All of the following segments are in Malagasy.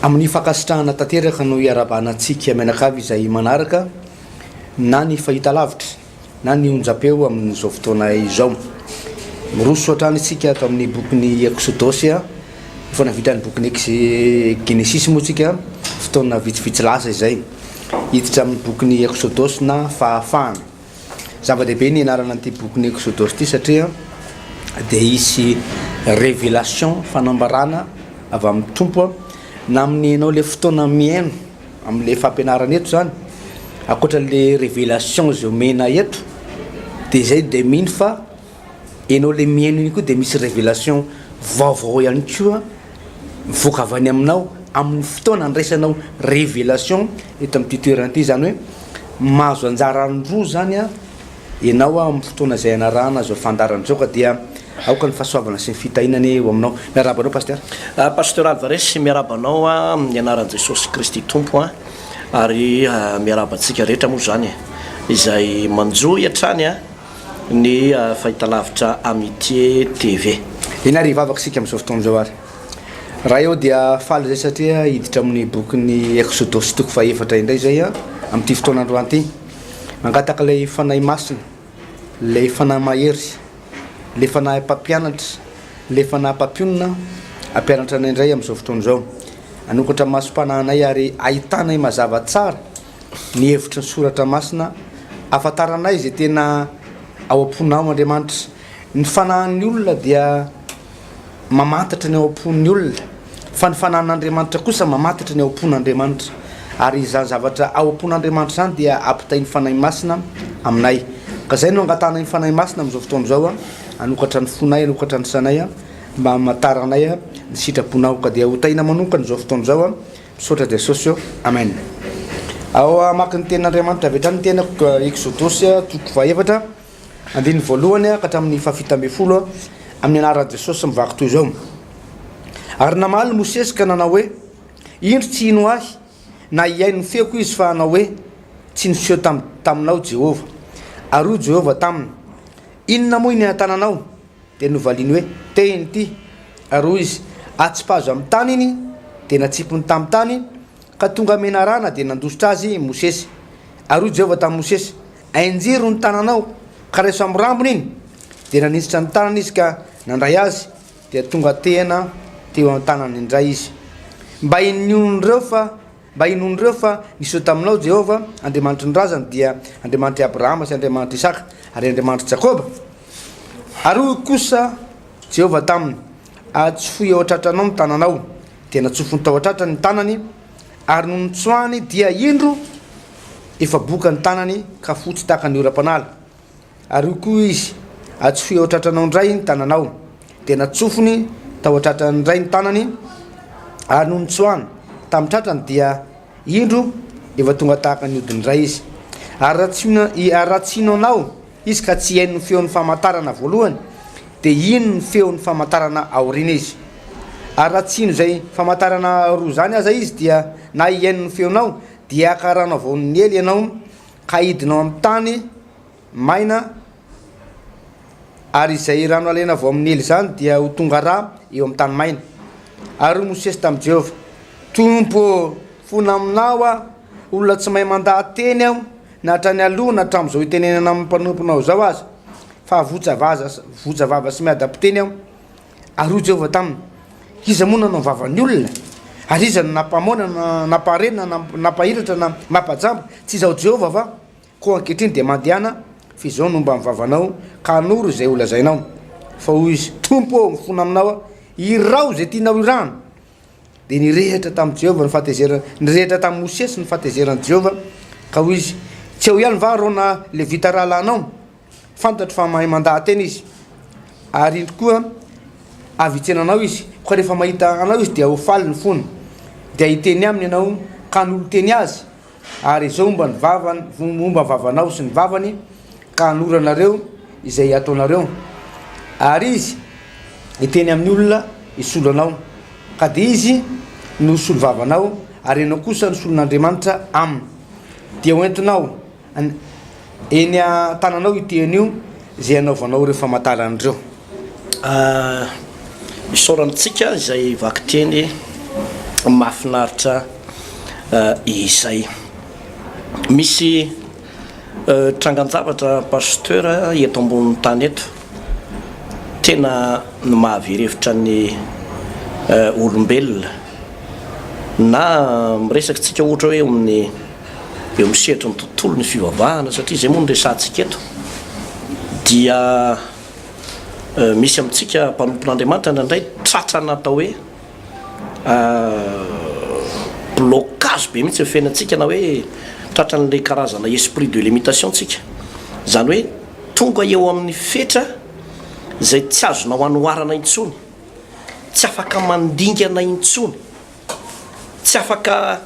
Amin'ny fankasitrahana tanteraka no iarahabana antsika mianakavy izay manaraka na ny fahitalavitra na ny onjam-peo amin'izao fotoana izao. Miroso hatrany isika ato amin'ny bokin'ny Eksodosy. Efa navita ny bokin'ny Genesisy moa isika fotoana vitsivitsy lasa izay. Hiditra amin'ny bokin'ny Eksodosy na fahafahana. Zava-dehibe ny ianarana an'ity bokin'ny Eksodosy ity satria dia hisy révélation, fanambarana avy amin'ny Tompo na amin'ny ianao ilay fotoana mihaino amin'ilay fampianarana eto izany, ankoatra ilay révélation izay omena eto dia izay dia mino fa ianao ilay mihaino iny koa dia misy révélation vaovao ihany koa mivoaka avy any aminao amin'ny fotoana andraisanao révélation eto amin'ity toerana ity, izany hoe mahazo anjara roa izany an ianao amin'ny fotoana izay anarahana izao fandaharana izao ka dia aoka ny fahasoavana sy ny fitahiana anie eo aminao. Miarahaba anao Pasteur. Pasteur Alvarez, miarahaba anao amin'ny anaran'i Jesosy Kristy Tompo ary miarahaba antsika rehetra moa izany izay manjohy hatrany ny fahitalavitra Amitié TV. Eny ary hivavaka isika amin'izao fotoana izao ary. Ray ô dia faly izay satria hiditra amin'ny bokin'ny Eksodosy toko fahefatra indray izay amin'ity fotoana androany ity. Mangataka ilay Fanahy Masina, ilay Fanahy Mahery, ilay Fanahy Mpampianatra, ilay Fanahy Mpampionona hampianatra anay indray amin'izao fotoana izao. Hanokatra masom-panahinay ary ahitanay mazava tsara ny hevitry ny soratra masina ahafantaranay izay tena ao am-ponao Andriamanitra. Ny fanahin'ny olona dia mamantatra ny ao am-pon'ny olona, fa ny fanahin'Andriamanitra kosa mamantatra ny ao am-pon'Andriamanitra. Ary izany zavatra ao am-pon'Andriamanitra izany dia ampitain'ny Fanahy Masina aminay. Ka izay no angatahanay ny Fanahy Masina amin'izao fotoana izao, hanokatra ny fonay, hanokatra ny sainay, mba hamantaranay ny sitraponao. Ka dia hotahiana manokana izao fotoana izao. Misaotra Jesosy ô. Amen. Ao hamaky ny tenin'Andriamanitra avy hatrany ny tenako, Eksodosy toko fahefatra, andininy voalohany ka hatramin'ny fahafito ambin'ny folo, amin'ny anaran'i Jesosy mivaky toy izao. Ary namaly Mosesy ka nanao hoe, Indro tsy hino ahy na hihaino ny feoko izy fa hanao hoe, Tsy niseho tam taminao Jehovah. Ary hoy Jehovah taminy, Inona moa iny an-tananao? Dia novaliany hoe, Tehina ity. Ary hoy izy, Atsipazo amin'ny tany iny. Dia natsipiny tamin'ny tany, ka tonga menarana, dia nandositra azy i Mosesy. Ary hoy Jehovah tamin'i Mosesy, Ainjiro ny tananao, ka raiso amin'ny rambony iny. Dia naninjitra ny tanany izy ka nandray azy, dia tonga tehina teo an-tanany indray izy. Mba hinoan'ireo fa Mba hinoan'ireo fa niseho taminao Jehovah, Andriamanitry ny razany, dia Andriamanitr'i Abrahama sy Andriamanitr'i Isaka ary Andriamanitr'i Jakoba. Ary hoy kosa Jehovah taminy, Atsofohy eo an-tratranao ny tananao. Dia natsofony tao an-tratrany ny tanany, ary nony notsoahany, dia indro, efa boka ny tanany ka fotsy tahaka ny oram-panala. Ary hoy koa izy, Atsofohy eo an-tratranao indray ny tananao. Dia natsofony tao an-tratrany indray ny tanany, ary nony notsoahany tamin'ny tratrany, dia indro, efa tonga tahaka ny hodiny indray izy. Ary raha tsy ary raha tsy hino anao izy ka tsy hihaino ny feon'ny famantarana voalohany, dia hino ny feon'ny famantarana aoriana izy. Ary raha tsy hino izay famantarana roa izany aza izy, dia na hihaino ny feonao, dia haka rano avy ao Neily ianao, ka hidina ao amin'ny tany maina, ary izay rano alaina avy ao amin'ny Neily izany dia ho tonga rà eo amin'ny tany maina. Ary hoy Mosesy tamin'i Jehovah, Tompo ô, fona aminao aho, olona tsy mahay mandaha-teny aho, na hatrany aloha na hatramin'izao itenenana amin'ny mpanomponao izao aza, fa votsa vaza, votsa vava sy miadam-piteny aho. Ary hoy Jehovah taminy, Iza moa nanao vavan'ny olona? Ary iza no nampamoana na nampaharena na nampahiratra na mampajamba? Tsy Izaho Jehovah va? Koa ankehitriny dia mandehana, fa izao no homba ny vavanao, ka hanoro izay holazainao. Fa hoy izy, Tompo ô, mifona aminao aho, iraho izay tianao hirahana. Dia nirehitra tamin'i Jehovah ny fahatezerany, nirehitra tamin'i Mosesy ny fahatezeran'i Jehovah, ka hoy izy, Tsy eo ihany va Arona Levita rahalahinao? Fantatro fa mahay mandaha-teny izy, ary indro koa avy hitsena anao izy, koa rehefa mahita anao izy dia ho faly ny fony, dia hiteny aminy ianao ka hanolo-teny azy, ary izao homba ny vavany, homba ny vavanao sy ny vavany, ka hanoro anareo izay hataonareo. Ary izy hiteny amin'ny olona hisolo anao, ka dia izy no hisolo vavanao, ary ianao kosa no solon'Andriamanitra aminy. Dia hoentinao Eny an-tananao io teny io izay anaovanao ireo famantarana ireo. Isaorana antsika izay vakiteny Mahafinaritra izay. Misy trangan-javatra Pasteur eto ambonin'ny tany eto tena mahavery hevitra ny olombelona na miresaka tsika ohatra hoe eo amin'ny eo amin'ny sehatry ny tontolo ny fivavahana satria izay moa no resahantsika eto dia misy amintsika mpanompon'Andriamanitra indraindray tratrana atao hoe blocage be mihitsy ny fiainantsika na hoe tratran'ilay karazana esprit de limitation tsika. Izany hoe tonga eo amin'ny fetra izay tsy azonao anoharana intsony, tsy afaka mandingana intsony, tsy afaka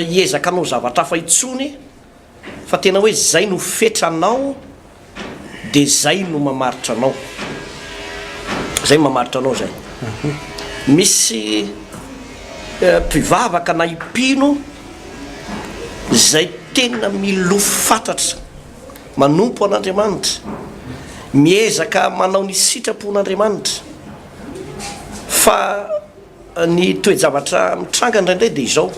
hiezaka hanao zavatra hafa intsony. Fa tena hoe zay no fetranao de zay no mamaritra anao. Zay no mamaritra anao zay. Misy mpivavaka na mpino zay tena milofo fatratra manompo an'Andriamanitra, miezaka manao ny sitrapon'Andriamanitra fa Ny toe-javatra mitranga indraindray dia izao,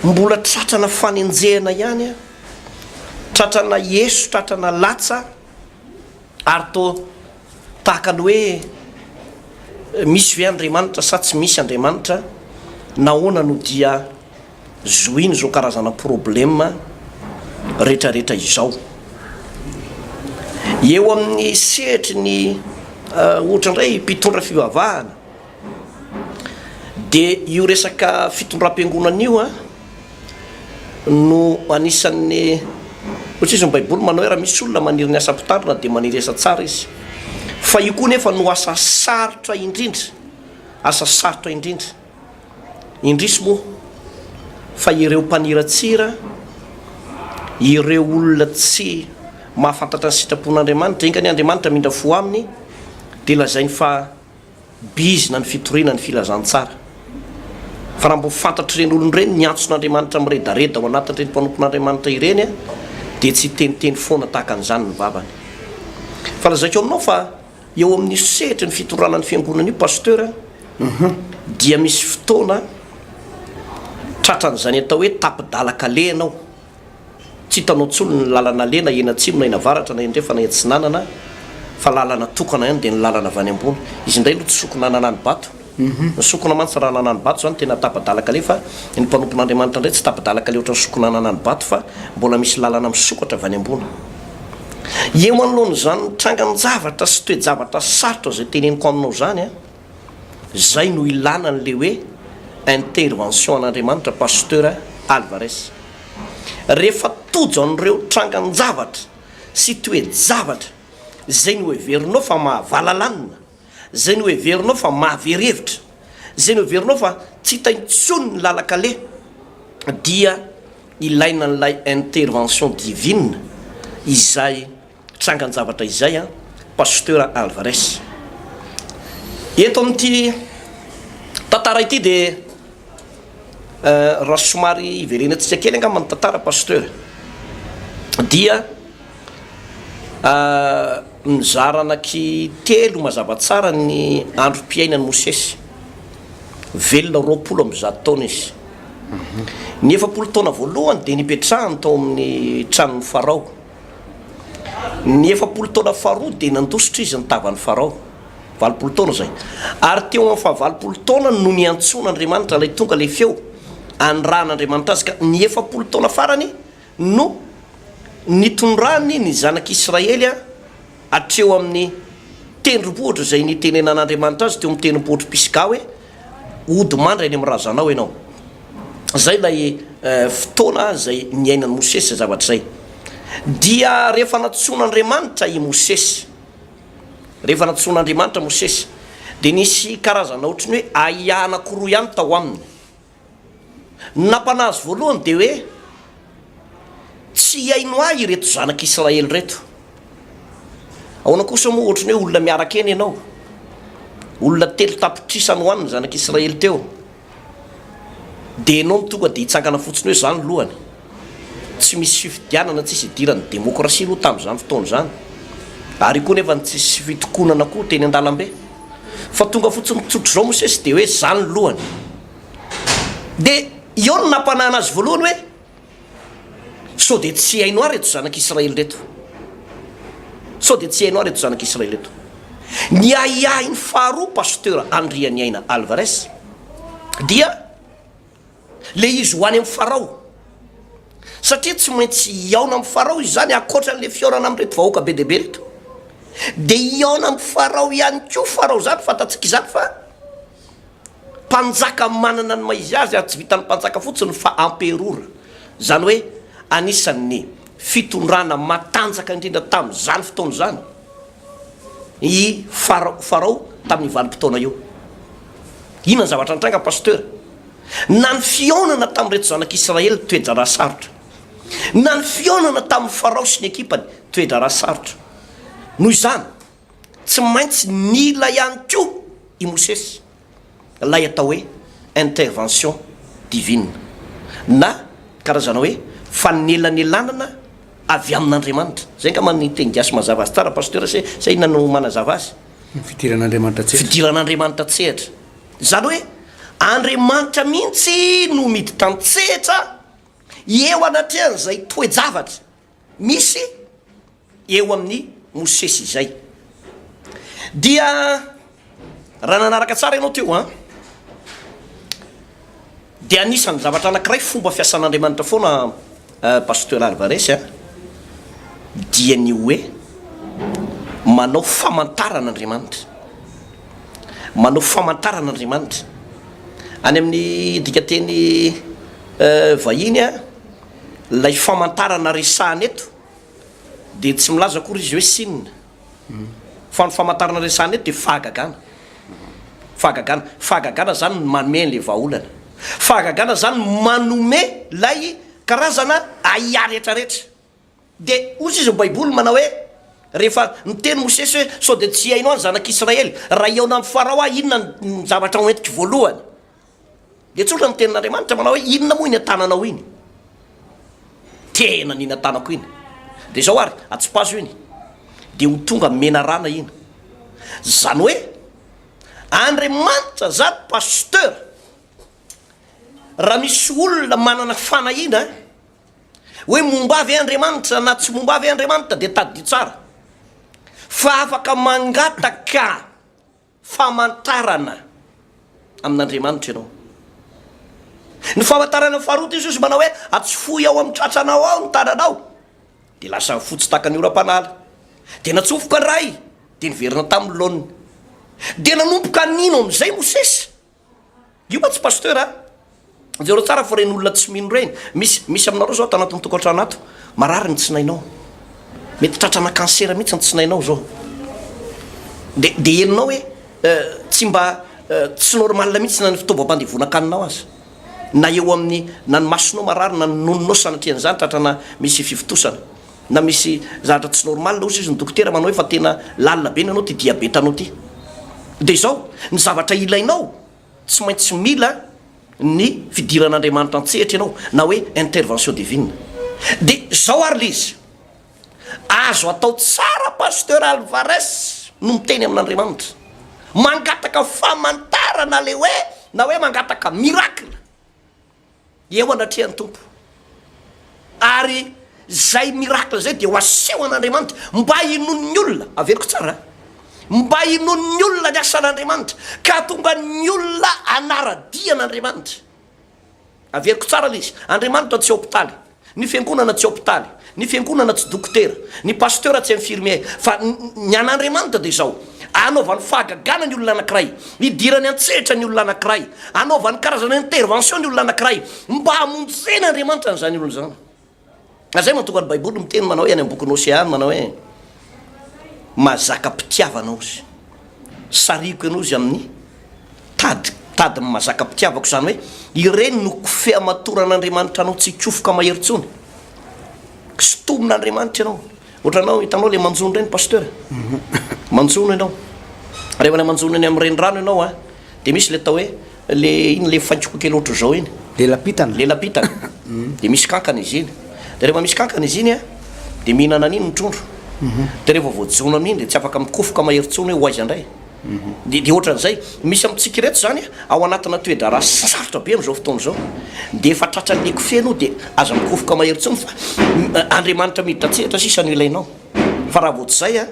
mbola tratrana fanenjehana ihany aho, tratrana eso, tratrana latsa, ary toa tahaka ny hoe misy ve Andriamanitra sa tsy misy Andriamanitra, nahoana no dia zohina izao karazana problème retraretra izao. Eo amin'ny sehatry ny ohatra indray mpitondra fivavahana dia io resaka fitondram-piangonana io an no anisan'ny ohatra izy ny baiboly manao hoe raha misy olona maniry ny asa mpitandrina dia maniry asa tsara izy fa io koa nefa no asa sarotra indrindra asa sarotra indrindra Indrisy moa fa ireo mpaniratsira, ireo olona tsy mahafantatra ny sitrapon'Andriamanitra, enga anie Andriamanitra hamindra fo aminy, dia lazainy fa bizina ny fitoriana ny filazantsara. Fa raha mbo fantatr'ireny olona ireny ny antson'Andriamanitra miredareda ao anatin'ireny mpanompon'Andriamanitra ireny, dia tsy hiteniteny foana tahaka an'izany ny vavany. Fa lazaiko aminao fa Eo amin'io sehatry ny fitondrana ny fiangonana io Pasteur dia misy fotoana tratran'izany atao hoe tapi-dalan-kaleha ianao. Tsy hitanao intsony ny lalana aleha na eny atsimo na eny avaratra na eny andrefana na eny atsinanana fa lalana tokana ihany dia ny lalana avy any ambony. Izy indray aloha tsy sokina nanani-bato. Ny sokina mantsy raha nanani-bato izany tena tapa-dalan-kaleha fa ny mpanompon'Andriamanitra indray tsy tapa-dalan-kaleha ohatran'ny sokina nanani-bato fa mbola misy lalana misokatra avy any ambony. Eo anoloan'izany trangan-javatra sy toe-javatra sarotra izay teneniko aminao izany an, izay no ilana an'ilay hoe intervention an'Andriamanitra Pasteur Alvarez. Rehefa tojo an'ireo trangan-javatra sy toe-javatra izay noheverinao fa mahavalalanina, izay noheverinao fa mahavery hevitra, izay noheverinao fa tsy hita intsony ny lalan-kaleha, dia ilaina an'ilay intervention divine izay trangan-javatra izay an, Pasteur Alvarez. Eto amin'ity tantara ity dia raha somary hiverenantsika kely angamba ny tantara Pasteur dia Nizara anaky telo mazava tsara ny androm-piainan'i Mosesy. Velona 120 taona izy. Ny 40 taona voalohany dia nipetrahany tao amin'ny tranon'i Farao. Ny 40 taona faharoa dia nandositra izy ny tavan'i Farao. 80 taona izay. Ary teo amin'ny fahavalopolo taonany no niantsoan'Andriamanitra ilay tonga ilay feo anirahan'Andriamanitra azy ka ny 40 taona farany no nitondrany ny zanak'Israely hatreo amin'ny tendrombohitra izay nitenenan'Andriamanitra azy teo amin'ny tendrombohitr'i Pisga hoe, Hody mandry any amin'ny razanao ianao. Izay ilay fotoana izay niainan'i Mosesy izay zavatra izay. Dia rehefa nantsoin'Andriamanitra i Mosesy, rehefa nantsoin'Andriamanitra Mosesy, dia nisy karazana ohatry ny hoe ahiahy anankiroa ihany tao aminy. Ny nampanahy azy voalohany dia hoe, Tsy hihaino ahy ireto zanak'Israely ireto. Ahoana kosa moa ohatry ny hoe olona miaraka eny ianao? Olona 3 tapitrisa any ho any ny zanak'Israely teo. Dia ianao no tonga dia hitsangana fotsiny hoe izaho no lohany. Tsy misy fifidianana, tsisy idiran'ny demokrasia aloha tamin'izany fotoana izany. Ary io koa nefa ny tsisy fitokonana koa teny an-dalambe. Fa tonga fotsiny tsotr'izao Mosesy dia hoe zany ny lohany. Dia eo no nampanahana azy voalohany hoe, sao dia tsy haino ahy ireto zanak'Israely ireto. Sao dia tsy haino ahy ireto zanak'Israely ireto. Ny ahiahiny faharoa Pasteur Andrianiaina Alvarez dia le izy ho any amin'i Farao. Satria tsy maintsy hihaona amin'i Farao izy izany, ankoatra an'ilay fihaonana amin'ireto vahoaka be dia be ireto. Dia hihaona amin'i Farao ihany koa, Farao izany fantatsika izany fa mpanjaka manana ny maha izy azy ary tsy vitan'ny mpanjaka fotsiny fa amperora. Izany hoe anisan'ny fitondrana matanjaka indrindra tamin'izany fotoana izany i Farao tamin'io vanim-potoana io. Inona ny zavatra nitranga Pasteur? Na ny fihaonana tamin'ireto zanak'Israely toe-draharaha sarotra. Na ny fihaonana tamin'i Farao sy ny ekipany toe-draharaha sarotra. Noho izany, tsy maintsy nila ihany koa i Mosesy ilay atao hoe intervention divine na karazana hoe fanelanelanana avy amin'Andriamanitra. Izay angamba ny teny gasy mazava azy tsara Pasteur sa sa inona no manazava azy? Ny fidiran'Andriamanitra an-tsehatra. Fidiran'Andriamanitra an-tsehatra. Izany hoe Andriamanitra mihitsy no miditra an-tsehatra eo anatrehan'izay toe-javatra misy eo amin'i Mosesy izay. Dia raha nanaraka tsara ianao teo an, dia anisan'ny zavatra anankiray fomba fiasan'Andriamanitra foana Pasteur Alvarez a, dia ny hoe manao famantarana Andriamanitra. Manao famantarana Andriamanitra. Any amin'ny dikanteny vahiny a, ilay famantarana resahana eto dia tsy milaza akory izy hoe signe fa ny famantarana resahana eto dia fahagagana. Fahagagana. Fahagagana zany ny manome an'ilay vahaolana. Fahagagana zany ny manome ilay karazana ahiahy rehetrarehetra. Dia hoy izy ny baiboly manao hoe rehefa niteny Mosesy hoe sao dia tsy hihaino ahy ny zanak'Israely, raha hihaona amin'i Farao aho inona ny zavatra hoentiko voalohany? Dia tsotra ny tenin'Andriamanitra manao hoe inona moa iny an-tananao iny? Tena niny an-tanako iny. Dia izao ary, atsipazo iny. Dia ho tonga menarana iny. Izany hoe, Andriamanitra izany Pasteur, raha misy olona manana fanahiana hoe momba ahy ve Andriamanitra na tsy momba ahy ve Andriamanitra dia tadidio tsara fa afaka mangataka famantarana amin'Andriamanitra ianao. Ny famantarana faharoa dia Jesosy manao hoe atsofohy ao amin'ny tratranao ao ny tananao. Dia lasa fotsy tahaka ny oram-panala. Dia natsofoka indray, dia niverina tamin'ny laoniny. Dia nanomboka nino amin'izay Mosesy. Io mantsy pasteur a! Jereo tsara fa ireny olona tsy mino ireny, misy misy aminareo zao ato anatin'ny tokantrano ato, marary ny tsinainao, mety tratrana cancer mihitsy ny tsinainao zao, de de henonao hoe tsy mba tsy normal mihitsy na ny fitaovam-pandevonan-kaninao aza, na eo amin'ny na ny masonao marary na ny nononao sanatrian'izany tratrana misy fivontosana, na misy zavatra tsy normal hozy izy ny dokotera manao hoe fa tena lalina be ny anao ty diabeta-nao ty, de izao ny zavatra ilainao Tsy maintsy mila ny fidiran'Andriamanitra an-tsehatra ianao na hoe intervention divine. Dia izao ary ilay izy, azo atao tsara Pasteur Alvarez no miteny amin'Andriamanitra, mangataka famantarana ilay hoe na hoe mangataka miracle. Eo anatrehan'ny Tompo. Ary izay miracle izay dia ho aseho an'Andriamanitra mba hinoan'ny olona, averiko tsara, mba hinoan'ny olona ny asan'Andriamanitra ka hahatonga ny olona hanara-dia an'Andriamanitra. Averiko tsara ilay izy, Andriamanitra tsy hopitaly, ny fiangonana tsy hopitaly, ny fiangonana tsy dokotera, ny pasteur tsy infirmier, fa ny an'Andriamanitra dia izao, anaovany fahagagana ny olona anankiray, idirany an-tsehatra ny olona anankiray, anaovany karazana intervention ny olona anankiray, mba hamonjen'Andriamanitra an'izany olona izany. Ary izay mahatonga ny Baiboly miteny manao hoe any amin'ny bokin'i Hosea any manao hoe, Mazaka-pitiavana ozy. Sarihiko ianao izy amin'ny tady, tadin'ny mazaka-pitiavako, izany hoe ireny no kofehy amatoran'Andriamanitra anao tsy hikofoka mahery intsony. Sintomin'Andriamanitra ianao. Ohatranao, hitanao ilay manjono ireny Pasteur? Manjono ianao. Rehefa ilay manjono eny amin'ny renirano ianao an, dia misy ilay atao hoe Le iny le faingoka kely ohatr'izao iny. Lela-pitana. Lela-pitana. Dia misy kankana izy iny. Dia rehefa misy kankana izy iny an, dia mihinana an'iny ny trondro. Dia rehefa voajono amin'iny dia tsy afaka mikofoka mahery intsony hoe ho aiza indray. Dia dia ohatran'izay. Misy amintsika ireto izany ao anatina toe-draharaha sarotra be amin'izao fotoana izao. Dia efa tratran'ny ekofeno dia aza mikofoka mahery intsony fa Andriamanitra miditra an-tsehatra sisa no ilainao. Fa raha vao tsy izay an,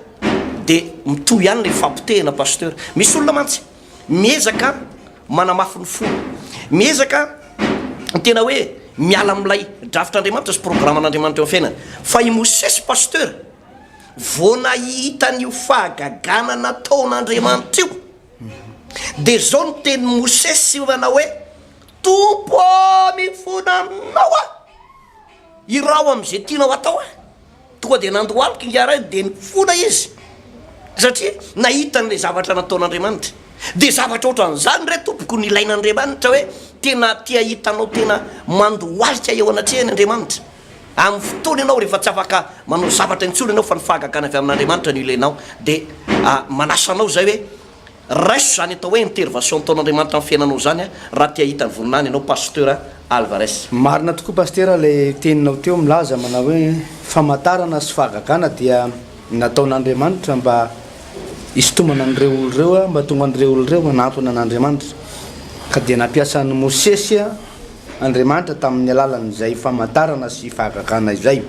dia mitohy ihany ilay fampotehana Pasteur. Misy olona mantsy miezaka manamafy ny fony. Miezaka tena hoe miala amin'ilay drafitr'Andriamanitra sy programan'Andriamanitra eo amin'ny fiainany. Fa i Mosesy Pasteur, Vao nahita an'io fahagagana nataon'Andriamanitra io, dia izao no tenin'i Mosesy manao hoe, Tompo ô, mifona aminao aho, iraho amin'izay tianao hatao aho. Tonga dia nandohalika ingahy ray dia nifona izy, satria nahita an'ilay zavatra nataon'Andriamanitra. Dia zavatra ohatran'izany re tompoko no ilain'Andriamanitra hoe tena te hahita anao tena mandohalika eo anatrehany Andriamanitra. Amin'ny fotoana ianao rehefa tsy afaka manao zavatra intsony ianao fa ny fahagagana avy amin'Andriamanitra no ilainao dia manasa anao izay hoe raiso izany atao hoe intervention ataon'Andriamanitra amin'ny fiainanao izany raha te hahita ny voninahiny ianao Pasteur Alvarez. Marina tokoa Pasitera ilay teninao teo milaza manao hoe famantarana sy fahagagana dia nataon'Andriamanitra mba hisintomana an'ireo olona ireo mba hahatonga an'ireo olona ireo hanantona an'Andriamanitra ka dia nampiasa an'i Mosesy Andriamanitra tamin'ny alalan'izay famantarana sy fahagagana izay.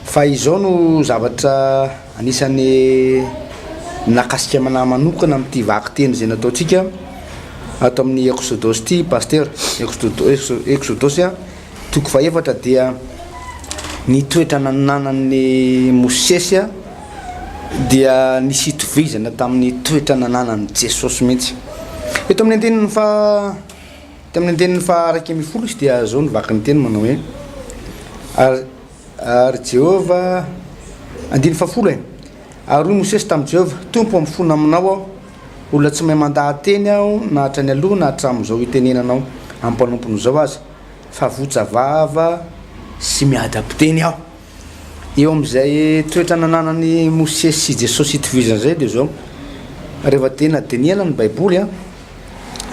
Fa izao no zavatra anisan'ny nakasika anahy manokana amin'ity vakiteny izay nataontsika ato amin'ny Eksodosy ity, Pasteur. Eksodosy toko fahefatra dia ny toetra nananan'i Mosesy dia nisy itovizana tamin'ny toetra nananan'i Jesosy mihitsy. Eto amin'ny andininy faha Tamin'ny andininy faha-11 izy dia izao no vaky ny teny manao hoe, Ary, ary Jehovah, andininy fahafolo e, Ary hoy Mosesy tamin'i Jehovah, Tompo, mifona aminao aho, olona tsy mahay mandaha-teny aho na hatrany aloha na hatramin'izao itenenanao amin'ny mpanompony izao aza, fa votsa vava sy miadam-piteny aho. Eo amin'izay toetra nananan'i Mosesy sy Jesosy itovizana izay dia izao, rehefa tena dinihana ny Baiboly an,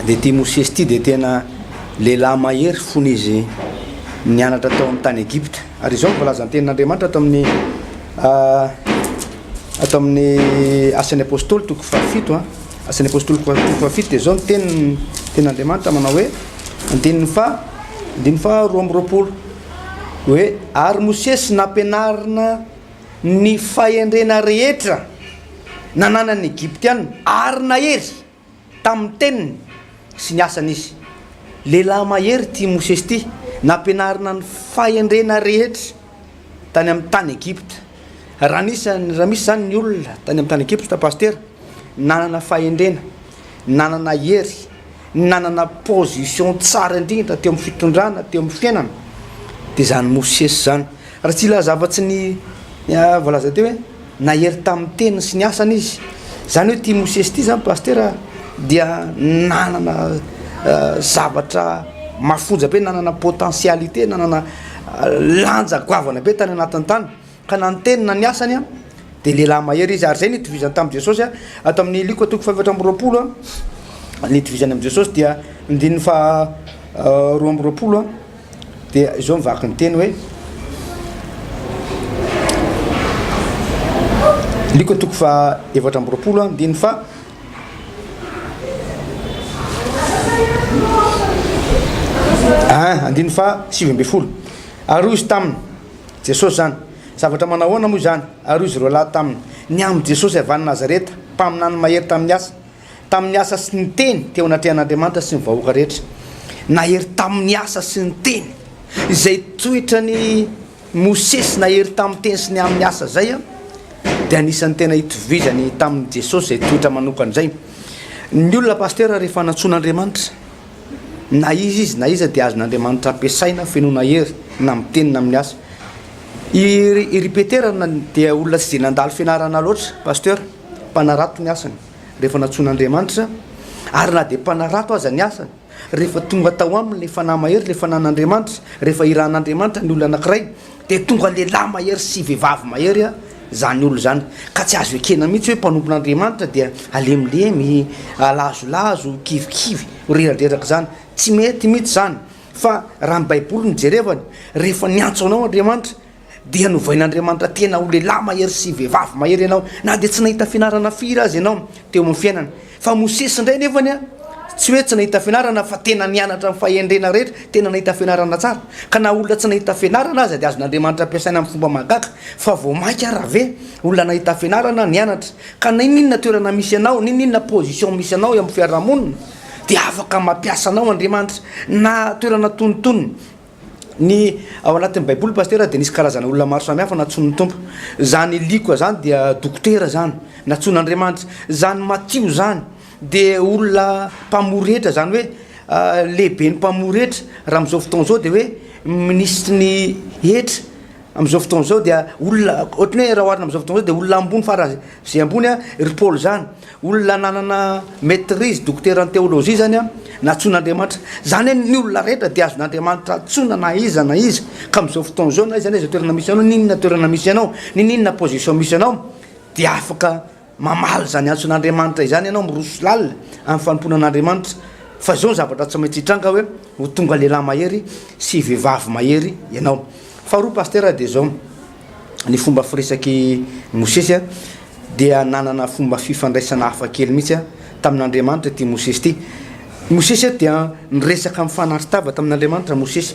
dia ity Mosesy ity dia tena lehilahy mahery fony izy nianatra tao amin'ny tany Egypta. Ary izao no voalazan'ny tenin'Andriamanitra ato amin'ny ato amin'ny Asan'ny Apostoly toko fahafito an, Asan'ny Apostoly toko fahafito dia izao ny tenin'ny tenin'Andriamanitra manao hoe andininy faha andininy faha 22 hoe ary Mosesy nampianarina ny fahendrena rehetra nananan'ny Egyptiana ary nahery tamin'ny teniny sy ny asany izy. Lehilahy mahery ity Mosesy ity, nampianarina ny fahendrena rehetra tany amin'ny tany Egypta. Raha nisy, raha misy izany ny olona tany amin'ny tany Egypta, Pasitera, nanana fahendrena, nanana hery, nanana position tsara indrindra teo amin'ny fitondrana, teo amin'ny fiainana, dia izany Mosesy izany. Raha tsy hilaza afa-tsy ny voalaza teo hoe nahery tamin'ny teniny sy ny asany izy. Izany hoe ity Mosesy ity izany Pasitera dia nanana zavatra mafonja be, nanana potentialité, nanana lanja goavana be tany anatin'ny tany. Ka na ny teniny na ny asany dia lehilahy mahery izy. Ary izay no itovizany tamin'i Jesosy. Ato amin'ny Lioka toko fahefatra amby 20, ny itovizany amin'i Jesosy dia andininy faha 22 dia izao mivaky ny teny hoe Lioka toko faha 24 andininy faha andininy faha 19. Ary hoy izy taminy, Jesosy izany. Zavatra manao ahoana moa izany? Ary hoy izy roalahy taminy, Ny amin'i Jesosy avy any Nazareta, mpaminany mahery tamin'ny asa, tamin'ny asa sy ny teny teo anatrehan'Andriamanitra sy ny vahoaka rehetra. Nahery tamin'ny asa sy ny teny. Izay toetran'i Mosesy nahery tamin'ny teny sy ny amin'ny asa izay dia anisan'ny tena itovizany tamin'i Jesosy izay toetra manokana izay. Ny olona pasitera rehefa nantsoin'Andriamanitra, Na iza izy na iza dia azon'Andriamanitra ampiasaina fenoina hery na amin'ny teny na amin'ny asa. I ry Petera dia olona tsy dia nandalo fianarana loatra, pasteur, mpanarato ny asany rehefa nantsoin'Andriamanitra, ary na dia mpanarato aza ny asany, rehefa tonga tao aminy ilay fanahy mahery, ilay fanahin'Andriamanitra, rehefa irahan'Andriamanitra ny olona anankiray, dia tonga lehilahy mahery sy vehivavy mahery izany olona izany. Ka tsy azo ekena mihitsy hoe mpanompon'Andriamanitra dia alemilemy, alazolazo, kivikivy, reradreraka izany. Tsy mety mihitsy izany. Fa raha ny Baiboly no jerevana, rehefa niantso anao Andriamanitra, Dia novain'Andriamanitra tena ho lehilahy mahery sy vehivavy mahery ianao, na dia tsy nahita fianarana firy aza ianao teo amin'ny fiainana. Fa Mosesy indray nefany an, tsy hoe tsy nahita fianarana fa tena nianatra ny fahendrena rehetra, tena nahita fianarana tsara. Ka na olona tsy nahita fianarana aza dia azon'Andriamanitra ampiasaina amin'ny fomba mahagaga. Fa vao mainka ara ve olona nahita fianarana, nianatra. Ka na inona toerana misy anao, na inona position misy anao eo amin'ny fiarahamonina dia afaka mampiasa anao Andriamanitra, na toerana tonontonony. Ny ao anatin'ny baiboly pasitera dia nisy karazana olona maro samihafa nantsoin'ny Tompo. Zany Lioka zany dia dokotera zany, nantsoin'Andriamanitra. Zany Matio zany dia olona mpamory hetra, zany hoe lehiben'ny mpamory hetra. Raha amin'izao fotoana izao dia hoe minisitry ny hetra. Amin'izao fotoana izao dia olona, ohatran'ny hoe raha oharina amin'izao fotoana izao dia olona ambony faran'izay ambony ry Paoly izany. Olona nanana maitrise, dokotera en théologie izany nantsoin'Andriamanitra. Izany hoe ny olona rehetra dia azon'Andriamanitra antsoina na iza na iza. Ka amin'izao fotoana izao na aiza na aiza toerana misy anao, n'inona toerana misy anao, n'inona position misy anao dia afaka Mamaly izany antson'Andriamanitra izany ianao, miroso lalina amin'ny fanompoana an'Andriamanitra. Fa izao ny zavatra tsy maintsy hitranga hoe ho tonga lehilahy mahery sy vehivavy mahery ianao. Faharoa Pasitera dia izao, ny fomba firesak'i Mosesy dia nanana fomba fifandraisana hafa kely mihitsy tamin'Andriamanitra ity Mosesy ity. Mosesy dia niresaka mifanatri-tava tamin'Andriamanitra Mosesy.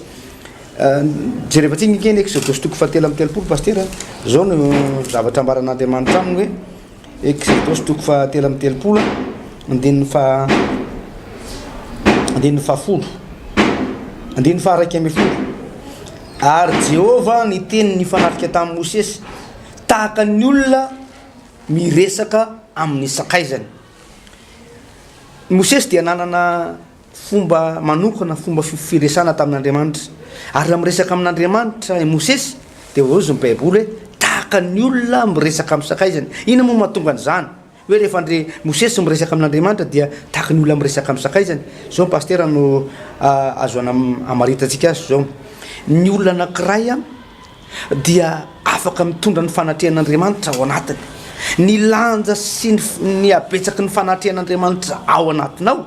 Jerevantsika ange ny Eksodosy toko fahatelo amby 30 Pasitera, zao no zavatra ambaran'Andriamanitra aminy hoe Eksodosy toko fahatelo amby 30 andininy faha andininy fahafolo andininy faha 11 ary Jehovah niteny nifanatrika tamin'i Mosesy tahaka ny olona miresaka amin'ny sakaizany. Mosesy dia nanana Fomba manokana, fomba firesahana tamin'Andriamanitra. Ary raha miresaka amin'Andriamanitra i Mosesy, dia hozy ny Baiboly hoe, tahaka ny olona miresaka amin'ny sakaizany. Inona moa no mahatonga an'izany? Hoe rehefa ndry Mosesy miresaka amin'Andriamanitra dia tahaka ny olona miresaka amin'ny sakaizany. Izao Pasitera no azo amaritantsika azy izao. Ny olona anankiray dia afaka mitondra ny fanatrehan'Andriamanitra ao anatiny. Ny lanja sy ny habetsaky ny fanatrehan'Andriamanitra ao anatinao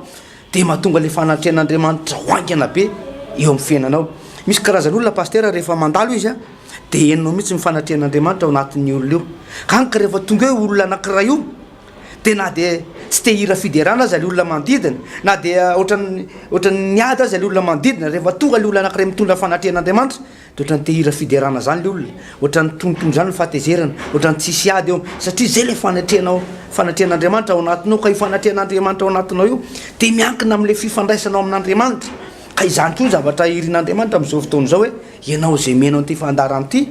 dia mahatonga ilay fanatrehan'Andriamanitra ho haingana be eo amin'ny fiainanao. Misy karazan'olona pasitera rehefa mandalo izy dia henonao mihitsy ny fanatrehan'Andriamanitra ao anatin'ny olona io. Hany ka rehefa tonga eo olona anankiray io dia na dia tsy te hira fiderana aza ilay olona manodidina, na dia ohatran'ny ohatran'ny niady aza ilay olona manodidina, rehefa tonga ilay olona anankiray mitondra fanatrehan'Andriamanitra Dia ohatran'ny te hira fiderana zany le olona, ohatran'ny tonitony zany ny fahatezerana, ohatran'ny tsisy ady eo, satria zay le fanetrenao, fanetren'Andriamanitra ao anatinao, ka io fanetren'Andriamanitra ao anatinao io dia miankina amin'le fifandraisanao amin'Andriamanitra, ka izany koa ny zavatra irin'Andriamanitra amin'izao fotoana izao hoe ianao izay mihaino an'ity fandaharana ity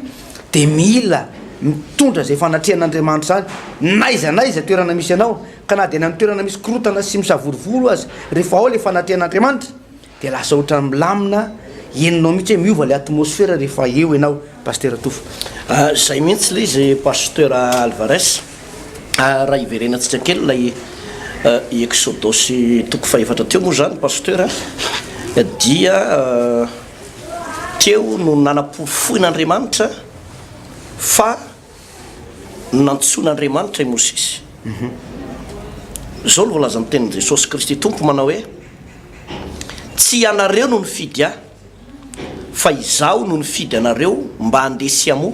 dia mila mitondra izay fanatrehan'Andriamanitra izany n'aiza n'aiza toerana misy anao, ka na dia any amin'ny toerana misy korontana sy misavorovoro aza, rehefa ao le fanatrehan'Andriamanitra Dia lasa ohatran'ny milamina, henonao mihitsy hoe miova ilay atmosphère rehefa eo ianao Pasteur Tofa. Izay mihitsy ilay izy Pasteur Alvarez. Raha hiverenantsika kely ilay Eksodosy toko fahefatra teo moa izany Pasteur dia teo no nanaporofoin'Andriamanitra fa Nantsoin'Andriamanitra i Mosesy. Izao no voalazan'ny tenin'i Jesosy Kristy Tompo manao hoe, Tsy ianareo no nifidy Ahy, fa Izaho no nifidy anareo mba handeha sy hamoa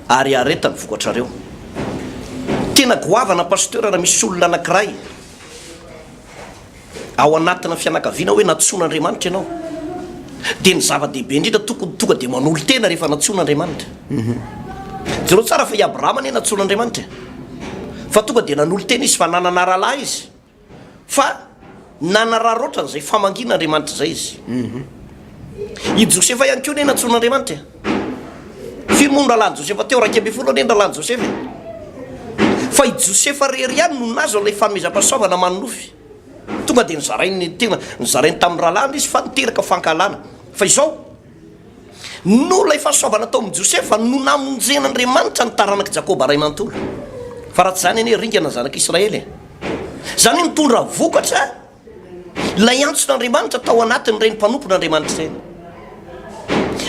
ary hahareta ny vokatrareo. Tena goavana Pasteur raha misy olona anankiray ao anatina fianakaviana hoe nantsoin'Andriamanitra ianao, dia ny zava-dehibe indrindra tokony tonga dia manolo-tena rehefa nantsoin'Andriamanitra. Jereo tsara fa i Abrahama anie nantsoin'Andriamanitra e! Fa tonga dia nanolo-tena izy fa nanana rahalahy izy, fa nanararaotra an'izay famangian'Andriamanitra izay izy. I Josefa ihany koa anie nantsoin'Andriamanitra e! Firy moa ny rahalahin'i Josefa teo? 11 anie ny rahalahin'i Josefa e! Fa i Josefa irery ihany no nahazo an'ilay fanomezam-pahasoavana manonofy. Tonga dia nozarainy tena nozarainy tamin'ny rahalahiny izy fa niteraka fankahalana. Fa izao, noho ilay fahasoavana tao amin'i Josefa no namonjen'Andriamanitra ny taranak'i Jakoba ray manontolo. Fa raha tsy izany anie ringana ny zanak'Israely e! Izany hoe nitondra vokatra Ilay antson'Andriamanitra tao anatin'ireny mpanompon'Andriamanitra ireny.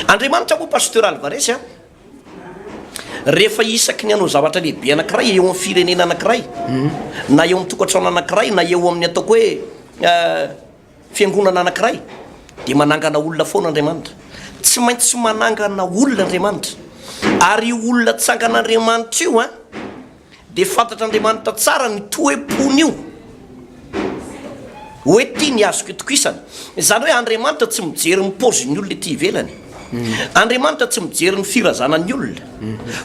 Andriamanitra moa Pasteur Alvarez a, rehefa isaky ny hanao zavatra lehibe anankiray eo amin'ny firenena anankiray, na eo amin'ny tokantrano anankiray, na eo amin'ny ataoko hoe fiangonana anankiray, dia manangana olona foana Andriamanitra. Tsy maintsy manangana olona Andriamanitra. Ary io olona tsangan'Andriamanitra io an, dia fantatr'Andriamanitra tsara ny toe-pon'io. Hoe ty ny azoko itokisana. Izany hoe Andriamanitra tsy mijery ny paozin'ny olona ety ivelany. Andriamanitra tsy mijery ny firazanan'ny olona.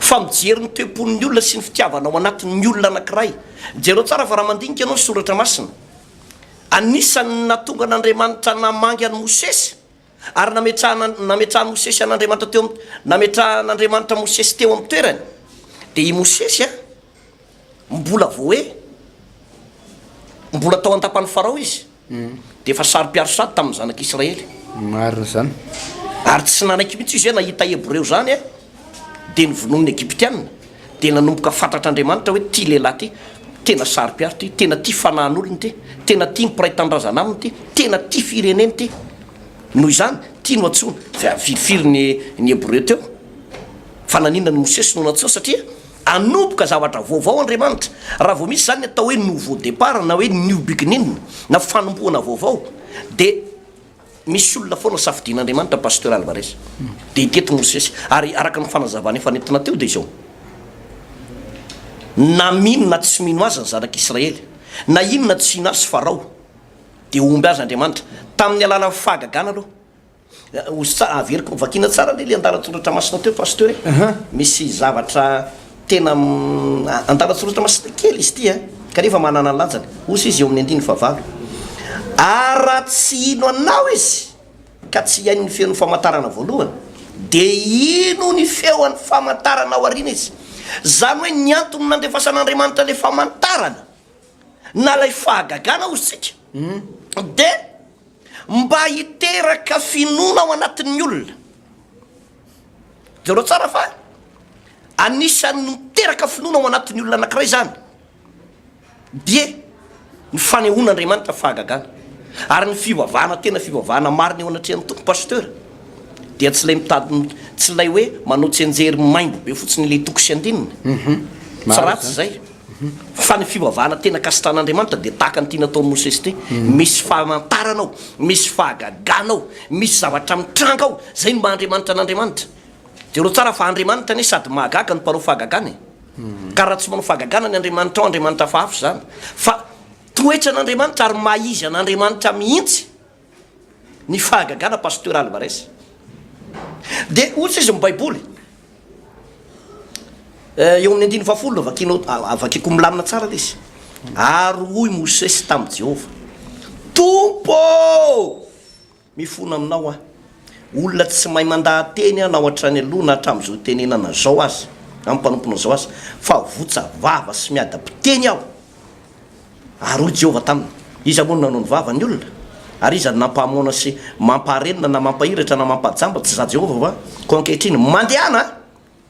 Fa mijery ny toe-pon'ny olona sy ny fitiavana ao anatin'ny olona anankiray. Jereo tsara fa raha mandinika ianao ny soratra masina, anisan'ny nahatonga an'Andriamanitra namangy an'i Mosesy ary nametrahana nametrahan'i Mosesy an'Andriamanitra teo amin'ny nametrahan'Andriamanitra Mosesy teo amin'ny toerany dia i Mosesy a mbola vao hoe mbola tao an-dapan'i Farao izy dia efa saro-piaro sady tamin'ny zanak'Israely. Marina izany. Ary tsy nanaiky mihitsy izy hoe nahita Hebreo izany a dia novonoin'ny Egyptiana. Dia nanomboka fantatr'Andriamanitra hoe ity lehilahy ity tena saro-piaro ity, tena tia fanahin'olona ity, tena tia ny mpiray tanindrazana aminy ity, tena tia firenena ity. Noho izany, ity no antsoina. Fa firifiry ny ny Hebreo teo? Fa naninona an'i Mosesy no nantsoina? Satria hanomboka zavatra vaovao Andriamanitra. Raha vao misy izany ny atao hoe nouveau départ na hoe new beginning na fanombohana vaovao dia Misy olona foana safidian'Andriamanitra Pasteur Alvarez. Dia teto Mosesy. Ary araka ny fanazavana efa nentina teo dia izao. Na mino na tsy mino azy ny zanak'Israely, na inona tsy hino azy Farao, dia omby azy Andriamanitra. Tamin'ny alalan'ny fahagagana aloha. Ozy tsara, averiko vakiana tsara anie ilay andalan-tsoratra masina teo Pasteur e. Misy zavatra Tena andalan-tsoratra masina kely izy ity eh, kanefa manana ny lanjany. Hoy izy eo amin'ny andininy fahavalo, Ary raha tsy hino anao izy, ka tsy hihaino ny feon'ny famantarana voalohany, dia hino ny feon'ny famantarana aoriana izy. Izany hoe ny antony nandefasan'Andriamanitra ilay famantarana, na ilay fahagagana hoy isika, dia mba hiteraka finoana ao anatin'ny olona. Jereo tsara fa anisan'ny miteraka finoana ao anatin'ny olona anankiray izany dia ny fanehoan'Andriamanitra fahagagana. Ary ny fivavahana tena fivavahana marina eo anatrehan'ny Tompo Pasteur dia tsy ilay mitady tsy ilay hoe manao tsianjery maimbo be fotsiny ilay toko sy andininy. Tsy ratsy izay. Fa ny fivavahana tena kasitrahan'Andriamanitra dia tahaka an'ity nataon'i Mosesy ity. Misy famantarana ao, misy fahagagana ao, misy zavatra mitranga ao. Izay no maha Andriamanitra an'Andriamanitra. Jereo tsara fa Andriamanitra anie sady mahagaga no mpanao fahagagana e. Ka raha tsy manao fahagagana ny Andriamanitrao, Andriamanitra hafahafa izany. Fa toetran'Andriamanitra ary maha izy an'Andriamanitra mihitsy ny fahagagana Pasteur Alvarez. Dia hoy izy ny Baiboly, Eo amin'ny andininy fahafolo no vakianao, vakiko milamina tsara ilay izy. Ary hoy Mosesy tamin'i Jehovah, Tompo ô, mifona aminao aho. Olona tsy mahay mandaha-teny aho na ho hatrany aloha na hatramin'izao itenenana izao aza, amin'ny mpanomponao izao aza, fa votsa vava sy miadam-piteny aho. Ary hoy Jehovah taminy, Iza moa no nanao ny vava ny olona? Ary iza no nampahamoana sy mampaharenina na mampahiratra na mampahajamba? Tsy Izaho Jehovah va? Koa ankehitriny, mandehana,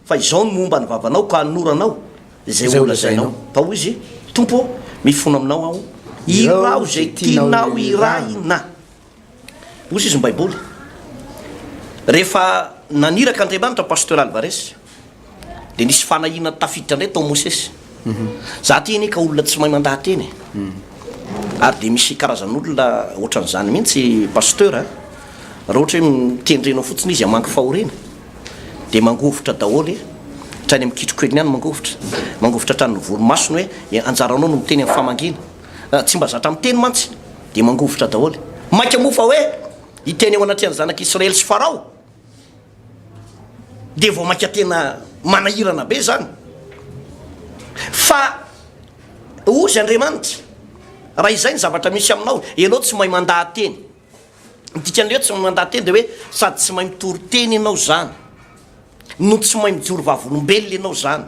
fa izao no momba ny vavanao, ka hanoro anao izay ho lazainao. Fa hoy izy, Tompo ô, mifona aminao aho, iraho izay tianao hirahina. Hoy izy ny Baiboly, Rehefa naniraka Andriamanitra Pasteur Alvarez, dia nisy fanahiana tafiditra indray tao Mosesy. Za ty anie ka olona tsy mahay mandaha-teny e. Ary dia misy karazan'olona ohatran'izany mihitsy Pasteur a. Raha ohatra hoe mitendrenao fotsiny izy hamangy fahoriana, dia mangovitra daholo e. Hatrany amin'ny kitrokeliny any mangovitra. Mangovitra hatrany ny volomasony hoe anjaranao no miteny amin'ny famangiana. Tsy mba zatra miteny mantsy dia mangovitra daholo. Mainka moa fa hoe hiteny eo anatrehan'ny zanak'Israely sy Farao dia vao mainka tena manahirana be izany. Fa hozy Andriamanitra, raha izay ny zavatra misy aminao, ianao tsy mahay mandaha-teny. Ny dikan'ilay hoe tsy mahay mandaha-teny dia hoe sady tsy mahay mitory teny ianao izany, no tsy mahay mijoro vavolombelona ianao izany,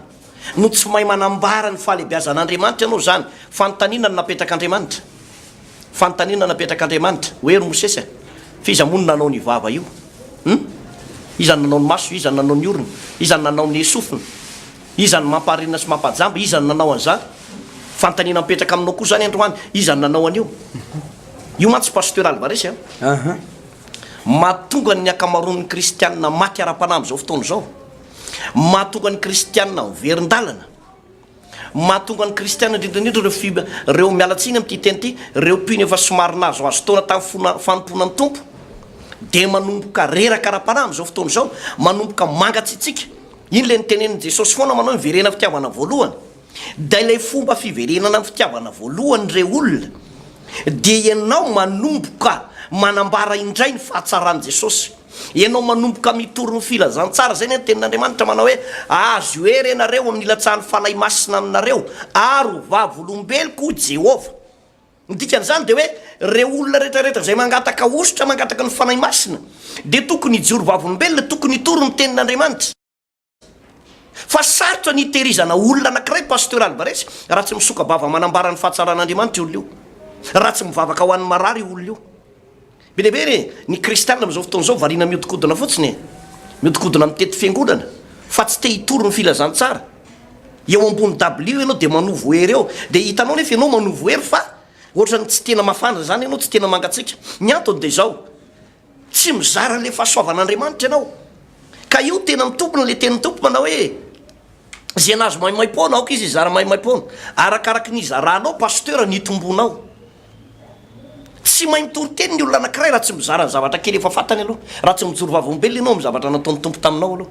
no tsy mahay manambara ny fahalehibiazan'Andriamanitra ianao izany. Fanontaniana no napetrak'Andriamanitra. Fanontaniana napetrak'Andriamanitra hoe, Ry Mosesy a, fa iza moa no nanao ny vava io? Hum? Iza no nanao ny maso? Iza no nanao ny orona? Iza no nanao ny sofina? Iza no mampaharenina sy mampahajamba? Iza no nanao an'izany? Fanontaniana mipetraka aminao koa izany androany, iza no nanao an'io? Io mantsy Pasteur Alvarez a, mahatonga ny ankamaroan'ny kristianina maty ara-panahy amin'izao fotoana izao, mahatonga ny kristianina miverin-dalana, mahatonga ny kristianina indrindra indrindra ireo fi, ireo miala tsiny amin'ity teny ity, ireo mpino efa somary nahazoazo taona tamin'ny fona, fanompoana ny Tompo, dia manomboka reraka ara-panahy amin'izao fotoana izao, manomboka mangatsiatsiaka. Iny ilay notenenin'i Jesosy foana manao hoe miverena fitiavana voalohany. Dia ilay fomba fiverenana amin'ny fitiavana voalohany re olona dia ianao manomboka manambara indray ny fahatsaran'i Jesosy. Ianao manomboka mitory ny filazantsara. Izay anie ny tenin'Andriamanitra manao hoe ahazo hery ianareo amin'ny ilatsahan'ny Fanahy Masina aminareo ary ho vavolombeloko hoy Jehovah. Ny dikan'izany dia hoe ireo olona rehetra rehetra izay mangataka hosotra, mangataka ny Fanahy Masina dia tokony hijoro vavolombelona, tokony hitory ny tenin'Andriamanitra. Fa sarotra ny hitehirizana olona anankiray Pasteur Alvarez raha tsy misoka-bava manambara ny fahatsaran'Andriamanitra io olona io. Raha tsy mivavaka ho an'ny marary io olona io. Be dia be re ny kristiana amin'izao fotoana izao variana mihodinkodina fotsiny e. Mihodinkodina mitety fiangonana fa tsy te hitory ny filazantsara. Eo ambony dabilio ianao dia manovo hery eo. Dia hitanao nefa ianao manovo hery fa ohatran'ny tsy tena mafana izany ianao, tsy tena mangatsiaka. Ny antony dia izao, Tsy mizara an'ilay fahasoavan'Andriamanitra ianao. Ka io tena mitombina ilay tenin'ny Tompo manao hoe, Izay nahazo maimaimpoana, aoka izy hizara maimaimpoana. Arakaraky ny hizaranao, Pasteur, ny hitombonao. Tsy mahay mitory teny ny olona anankiray raha tsy mizara ny zavatra kely efa fantany aloha, raha tsy mijoro vavolombelona ianao amin'ny zavatra nataon'ny Tompo taminao aloha.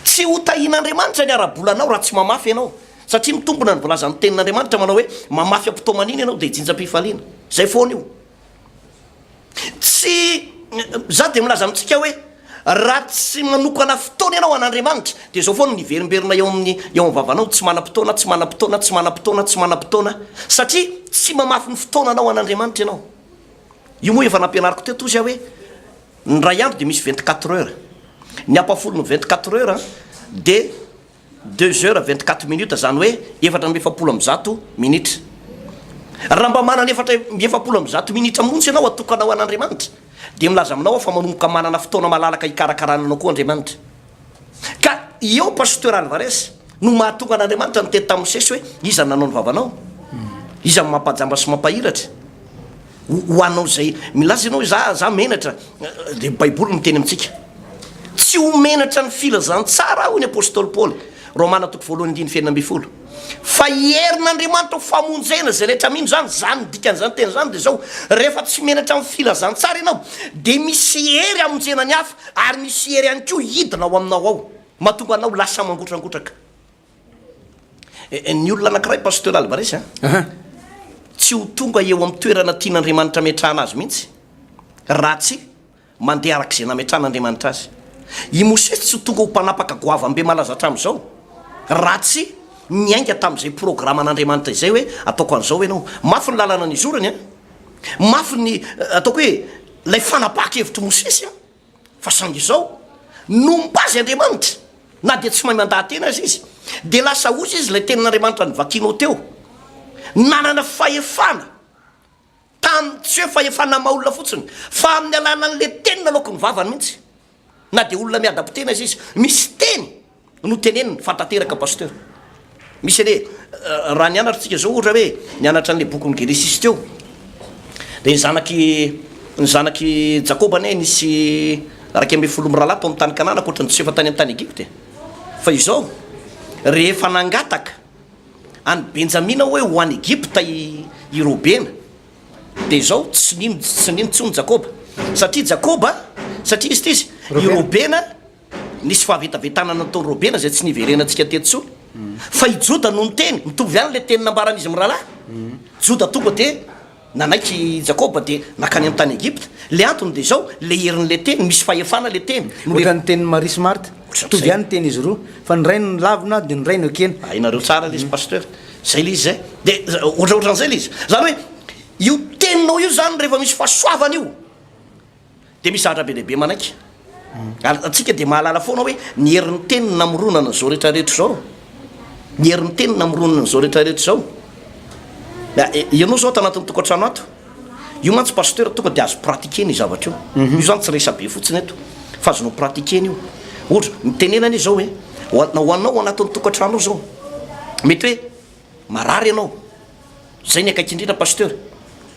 Tsy ho tahian'Andriamanitra ny ara-bolanao raha tsy mamafy ianao, satria mitombina ny voalazan'ny tenin'Andriamanitra manao hoe, mamafy am-pitomanina ianao dia hijinjam-pifaliana. Izay foana io. Tsy, za dia milaza amintsika hoe, raha tsy manokana fotoana ianao an'Andriamanitra, dia izao foana no hiverimberina eo amin'ny, eo amin'ny vavanao, tsy manam-potoana, tsy manam-potoana, tsy manam-potoana, tsy manam-potoana, satria tsy mamafy ny fotoananao an'Andriamanitra ianao. Io moa efa nampianariko teto ozy aho hoe, ny iray andro dia misy 24 heures, ny ampahafolon'ny 24 heures dia Deux heures 24 minutes, izany hoe 144 minitra. Raha mba manana 144 minitra monja ianao atokana ho an'Andriamanitra, dia milaza aminao aho fa manomboka manana fotoana malalaka hikarakarana anao koa Andriamanitra. Ka eo Pasteur Alvarez no mahatonga an'Andriamanitra niteny tamin'i Mosesy hoe, Iza no nanao ny vavanao? Iza no mampahajamba sy mampahiratra? Ho anao izay milaza ianao hoe za za menatra dia baiboly miteny amintsika. Tsy ho menatra ny filazantsara aho hoy ny apostoly Paoly, Romana toko voalohany andininy fahenina ambinifolo. Fa herin'Andriamanitra ho famonjena izay rehetra mino izany, izany ny dikan'izany teny izany dia izao, rehefa tsy menatra amin'ny filazantsara ianao dia misy hery hamonjena ny hafa ary misy hery ihany koa hidina ao aminao ao mahatonga anao lasa mangotrangotraka. Ny olona anankiray Pasteur Alvarez a, tsy ho tonga eo amin'ny toerana tian'Andriamanitra ametrahana azy mihitsy raha tsy mandeha araka izay nametrahan'Andriamanitra azy. I Mosesy tsy ho tonga ho mpanapaka goavam-be malaza hatramin'izao raha tsy niainga tamin'izay programan'Andriamanitra izay hoe ataoko an'izao ianao. Mafy ny lalana nizorany a, mafy ny ataoko hoe ilay fanapahan-kevitr'i Mosesy a. Fa saingy izao, nomba azy Andriamanitra, na dia tsy mahay mandaha-tena aza izy, dia lasa osa izy ilay tenin'Andriamanitra novakianao teo. Nanana fahefana tamin'ny, tsy hoe fahefana maha olona fotsiny, fa amin'ny alalan'ilay teny naloaky ny vavany mihitsy. Na dia olona miadam-piteny aza izy, misy teny no teneniny fa tanteraka Pasteur. Misy anie raha nianatra tsika zao ohatra hoe nianatra an'le bokin'ny Genesisy teo de ny zanaky ny zanaky Jakoba anie nisy 11 mirahalahy tao amin'ny tany Kanana ankoatra ny Josefa tany amin'ny tany Egypte e. Fa izao rehefa nangataka an'i Benjamina hoe ho any Egypta i i Robena de izao tsy nino tsy nino intsony Jakoba satria Jakoba satria izy ty izy i Robena Nisy fahavetavetana nataon'i Robena izay tsy niverenantsika teto intsony. Fa i Joda no niteny, mitovy ihany ilay teny nambaran'izy mirahalahy. Joda tonga dia nanaiky i Jakoba dia nankany amin'ny tany Egypta. Ilay antony dia izao, ilay herin'ilay teny, misy fahefana ilay teny. Ohatran'ny tenin'i Maria sy Martha, mitovy ihany ny tenin'izy roa, fa ny iray no lavina dia ny iray no ekena. Hainareo tsara ilay izy Pasteur, izay ilay izy izay. Dia ohatraohatran'izay ilay izy. Izany hoe io teninao io izany rehefa misy fahasoavana io, Dia misy zavatra be dia be manaiky. Ary antsika dia mahalala foana hoe ny herin'ny teny no namoronana an'izao rehetra rehetra izao. Ny herin'ny teny no namoronana an'izao rehetra rehetra izao. Ianao izao ato anatin'ny tokantrano ato, io mantsy pasteur tonga dia azo pratiquer-na io zavatra io. Io izany tsy resabe fotsiny eto fa azonao pratiquer-na io. Ohatra, mitenena anie izao hoe, ho anao ao anatin'ny tokantrano ao izao, mety hoe marary ianao, Zay ny akaiky indrindra Pasteur.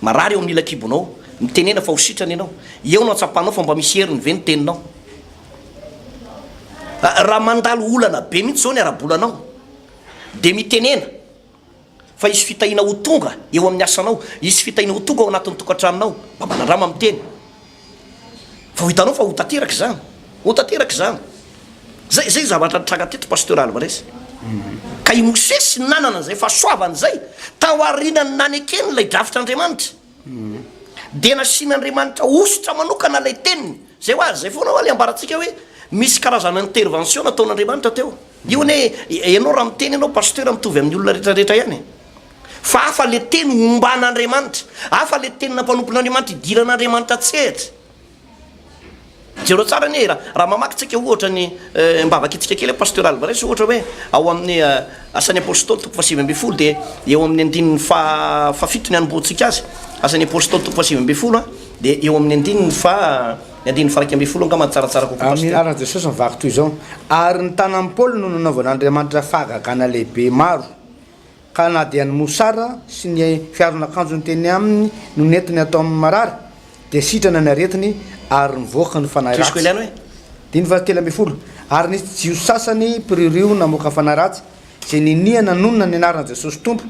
Marary eo amin'ny ila kibonao. Mitenena fa ho sitrana ianao. Eo no atsapanao fa mba misy heriny ve ny teninao. Raha mandalo olana be mihitsy zao ny ara-bolanao dia mitenena fa hisy fitahiana ho tonga eo amin'ny asanao, hisy fitahiana ho tonga ao anatin'ny tokantranonao. Mba manandrama miteny. Fa ho hitanao fa ho tanteraka izany. Ho tanteraka izany. Zay zay zavatra nitranga teto Pasteur Alvarez. Ka i Mosesy nanana an'izay fahasoavana izay tao aorianan'ny nanekeny ilay drafitr'Andriamanitra. Dia nasian'Andriamanitra hosotra manokana ilay teniny. Zay hoa, zay foana hoa le ambarantsika hoe misy karazana intervention nataon'Andriamanitra teo. Io anie ianao raha miteny ianao Pasteur mitovy amin'ny olona rehetra rehetra ihany e. Fa hafa le teny omban'Andriamanitra, hafa le tenina mpanompon'Andriamanitra idiran'Andriamanitra an-tsehatra. Jereo tsara anie raha raha mamaky tsika ohatra ny mba vakintsika kely Pasteur Alvarez ohatra hoe ao amin'ny Asan'ny Apostoly toko faha 19 dia eo amin'ny andininy faha fahafito ny anombohantsika azy. Asan'ny Apostoly toko faha 19 a dia eo amin'ny andininy faha ny andininy faha 11 angamba no tsaratsara kokoa Amin'ny Pasteur. anaran'i Jesosy mivaky toy izao, Ary ny tanan'i Paoly no nanaovan'Andriamanitra fahagagana lehibe maro, Ka na dia ny mosara sy ny fiaron'akanjony teny aminy no nentiny atao amin'ny marary, dia sitrana ny aretiny ary nivoaka ny fanahy Tohiziko ratsy. ihany hoe. Andininy fahatelo ambin'ny folo. Ary nisy Jiosy sasany mpiriorio namoaka fanahy ratsy, izay ninia nanonona ny anaran'i Jesosy Tompo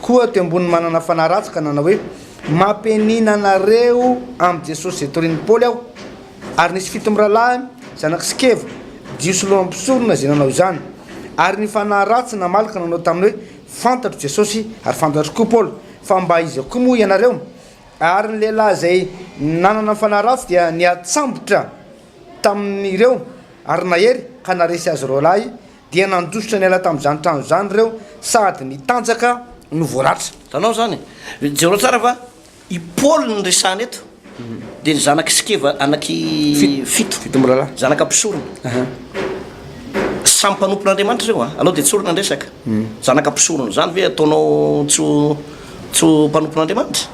koa teo ambonin'ny manana fanahy ratsy ka nanao hoe, Mampianiana anareo amin'i Jesosy izay torian'i Paoly aho. Ary nisy fito mirahalahy, zanak'i Skeva, Jiosy loham-pisorona izay nanao izany. Ary ny fanahy ratsy namaly ka nanao taminy hoe, Fantatro Jesosy, ary fantatro koa Paoly, fa mba iza koa moa ianareo? Ary ny lehilahy izay nanana ny fanahy ratsy dia niatsambotra tamin'ireo ary nahery ka naresy azy roalahy, dia nandositra niala tamin'izany trano izany ireo sady nitanjaka no voaratra. Hitanao izany? Jereo tsara fa I Paoly no resahana eto, dia ny zanak'i Skeva anaky fito, Fito mirahalahy. zanaka mpisorona. Samy mpanompon'Andriamanitra ireo an, aleo dia tsorina ny resaka. Zanaka mpisorona izany ve ataonao tsy ho tsy ho mpanompon'Andriamanitra?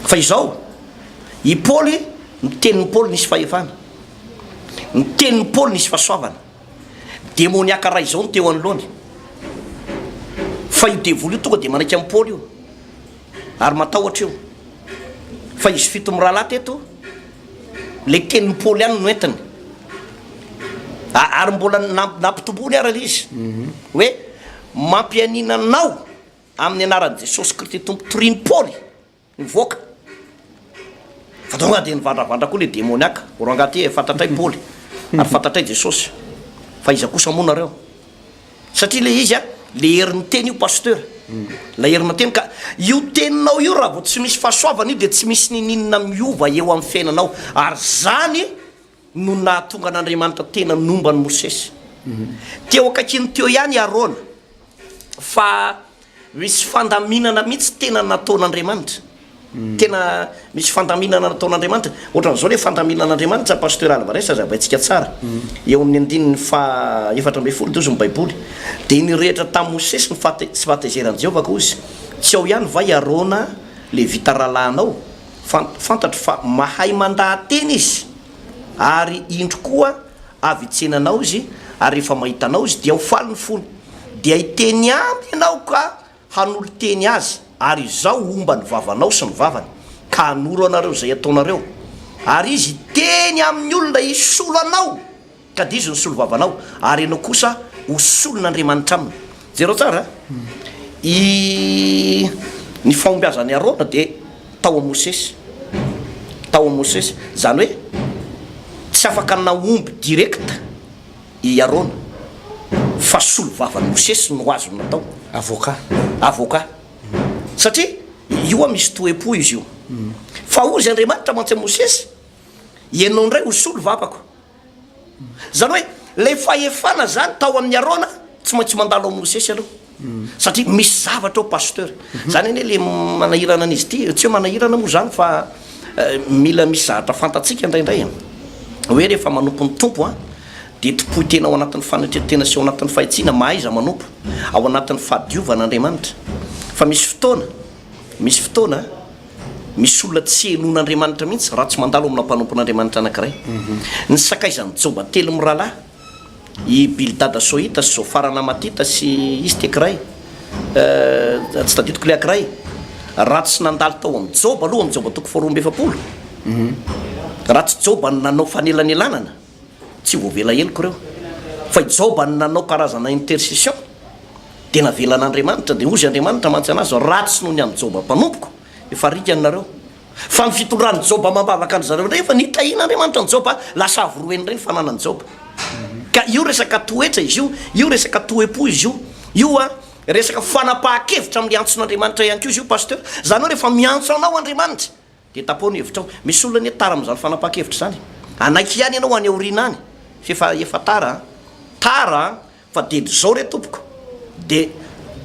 Fa izao, i Paoly, ny tenin'i Paoly nisy fahefana, ny tenin'i Paoly nisy fahasoavana. Demoniaka iray izao no teo anoloany. Fa io devoly io tonga dia manaiky an'i Paoly io. Ary matahotra io. Fa izy fito mirahalahy teto, ilay tenin'i Paoly ihany no entiny. Ary mbola nampitomboiny ara ilay izy. Hoe, mampianiana anao amin'ny anaran'i Jesosy Kristy Tompo torian'i Paoly nivoaka. Fa tonga dia nivandravandra koa ilay demoniaka. O rangahy ty e, fantatray Paoly, ary fantatray Jesosy. Fa iza kosa moa nareo? Satria le izy a, le herin'ny teny io Pasteur, ilay herina teny ka io teninao io raha vao tsy misy fahasoavana io dia tsy misy ninininona miova eo amin'ny fiainanao ary zany no nahatonga an'Andriamanitra tena nomba an'i Mosesy. Teo akaikiny teo ihany i Arona fa misy fandaminana mihitsy tena nataon'Andriamanitra. Tena misy fandaminana nataon'Andriamanitra. Ohatran'izao ilay fandaminan'Andriamanitra, Pasteur Alvarez, hazavaintsika tsara. Eo amin'ny andininy faha 14 dia hozy ny Baiboly, Dia nirehitra tamin'i Mosesy ny fahate, tsy fahatezeran'i Jehovah ka hozy, Tsy ao ihany va i Arona Levita rahalahinao? Fan, fantatro fa mahay mandaha-teny izy, ary indro koa avy hitsena anao izy, ary rehefa mahita anao izy, dia ho faly ny fony. Dia hiteny aminy ianao ka hanolo-teny azy, ary izaho homba ny vavanao sy ny vavany, ka hanoro anareo izay hataonareo. Ary izy hiteny amin'ny olona hisolo anao, ka dia izy no hisolo vavanao, ary ianao kosa ho solon'Andriamanitra aminy. Jereo tsara a! I, ny fahombiazan'i Arona dia tao amin'i Mosesy. Tao amin'i Mosesy. Izany hoe, tsy afaka nahomby direct. I Arona, fa solovavan'i Mosesy no azony natao. Avocat. Avocat. Satria io hoa misy toe-po izy io. Fa hozy Andriamanitra mantsy amin'i Mosesy, Ianao indray ho solovavako. Izany hoe, ilay fahefana izany tao amin'i Arona, tsy maintsy mandalo amin'i Mosesy aloha. Satria misy zavatra ao Pasteur. Zany anie le manahirana an'izy ity, tsy hoe manahirana moa zany fa mila misy zavatra fantatsika indraindray e. Hoe rehefa manompo ny Tompo an, dia tompoy tena ao anatin'ny fanetren-tena sy ao anatin'ny fahitsiana, mahaiza manompo ao anatin'ny fahadiovana Andriamanitra. Fa misy fotoana, misy fotoana misy olona tsy henoin'Andriamanitra mihitsy raha tsy mandalo amina mpanompon'Andriamanitra anankiray. Ny sakaizan'i Joba telo mirahalahy. I Bildada Sohita sy Zofara Namatita sy izy ty ankiray, tsy tadidiko ilay ankiray, raha tsy nandalo tao amin'i Joba aloha, amin'ny Joba toko faharoa amby efapolo, raha tsy Joba no nanao fanelanelanana, tsy voavela heloka ireo. Fa i Joba no nanao karazana intercession, dia navelan'Andriamanitra, dia hozy Andriamanitra mantsy anazy, ratsy noho ny amin'i Joba mpanompoko, efa ringana nareo. Fa ny fitondran'i Joba amam-bavaka an-dry zareo indray efa nitahian'Andriamanitra an'i Joba, lasa avo roa heny indray ny fananan'i Joba. Ka io resaka toetra izy io, io resaka toe-po izy io, io an, resaka fanapahan-kevitra amin'ny antson'Andriamanitra ihany koa izy io Pasteur. Izany hoe rehefa miantso anao Andriamanitra dia tapaho ny hevitrao. Misy olona anie tara amin'izany fanapahan-kevitra izany. Hanaiky ihany ianao any aoriana any f'efa efa tara an! Tara an! Fa dia zao re tompoko de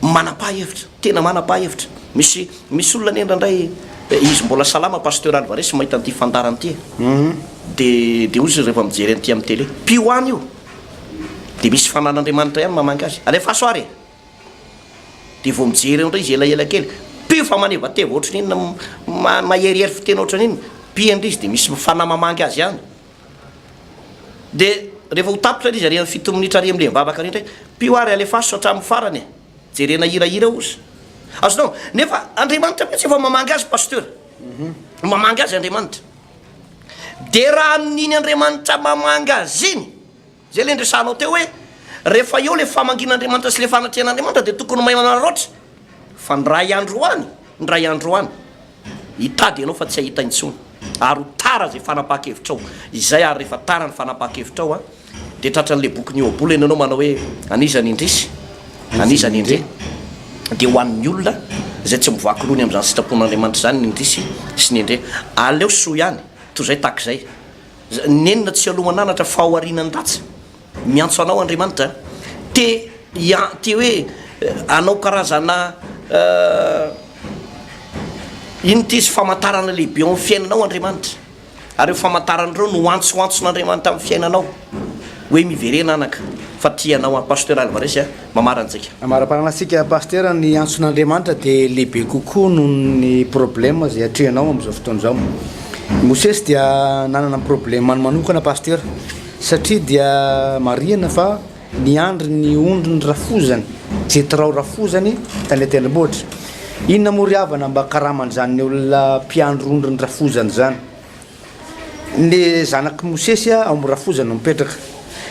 manapaha hevitra, tena manapaha hevitra. Misy misy olona anie indraindray izy mbola salama Pasteur Alvarez mahita an'ity fandaharana ity e. De de hoy izy rehefa mijery an'ity amin'ny télé, pio any io. De misy fanan'Andriamanitra ihany mamangy azy. Alefaso ary e. De vao mijery eo indray izy elaela kely, pio fa manevateva ohatran'ny inona, maherihery fiteny ohatran'ny inona, pio indray izy de misy fanahy mamangy azy ihany. Dia rehefa ho tapitra ilay izy ary amin'ny fito minitra ary amin'ilay mivavaka ary indray, pio ary alefaso hatramin'ny farany e! Jerena hirahira ozy. Azonao? Nefa Andriamanitra mihitsy efa mamangy azy Pasteur. Mamangy azy Andriamanitra. Dia raha amin'iny Andriamanitra mamangy azy iny, izay ilay niresahanao teo hoe, rehefa eo ilay famangian'Andriamanitra sy ilay fanatrehan'Andriamanitra dia tokony mahay manararaotra fa ny ray androany, ny ray androany. Hitady ianao fa tsy hahita intsony ary ho tara izay fanapahan-kevitrao izay ary rehefa tara ny fanapahan-kevitrao an dia tratran'ilay bokin'i Ohabolana ianao manao hoe an'iza ny indrisy an'iza ny indre dia ho an'ny olona izay tsy mivaky loha ny amin'izany sitrapon'Andriamanitra izany ny indrisy sy ny indre aleo soa ihany toy izay tahaka izay nenina tsy aloha mananatra fa ao aorianan'ny ratsy Miantso anao Andriamanitra te te hoe hanao karazana inona ity izy famantarana lehibe eo amin'ny fiainanao Andriamanitra ary ireo famantarana ireo no antsoantson'Andriamanitra amin'ny fiainanao hoe miverena anaka fa tia anao aho. Pasteur Alvarez a, mamarana antsika. Amara-parana antsika Pasteur, ny antson'Andriamanitra dia lehibe kokoa noho ny problème izay atrehinao amin'izao fotoana izao. I Mosesy dia nanana ny problème-ny manokana Pasteur. Satria dia marihana fa niandry ny ondriny rafozany, Jetrao rafozany, tany an-tendrombohitra. Inona moa ry havana mba karaman'izany olona mpiandry ondriny rafozany izany? Ny zanak'i Mosesy ao amin'ny rafozany no mipetraka.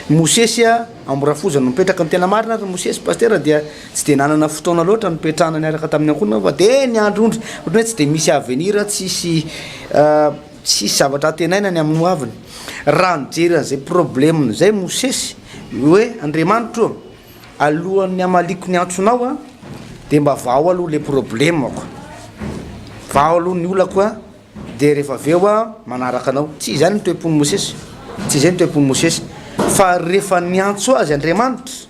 Mosesy ao amin'ny rafozany no mipetraka. Ny tena marina ary Mosesy pasitera dia tsy dia nanana fotoana loatra nipetrahana niaraka tamin'ny ankohonana fa dia niandry ondry. Ohatran'ny hoe tsy dia misy avenir, tsisy Tsisy zavatra antenaina ny amin'ny hoaviny. Raha nijery an'izay problème-ny izay Mosesy, hoe, Andriamanitro ô, alohan'ny hamaliako ny antsonao aho, dia mba vahao aloha ilay problème-ko. Vahao aloha ny olako aho, dia rehefa avy eo aho manaraka anao. Tsy izany ny toe-pon'i Mosesy. Tsy izay ny toe-pon'i Mosesy. Fa rehefa niantso azy Andriamanitra,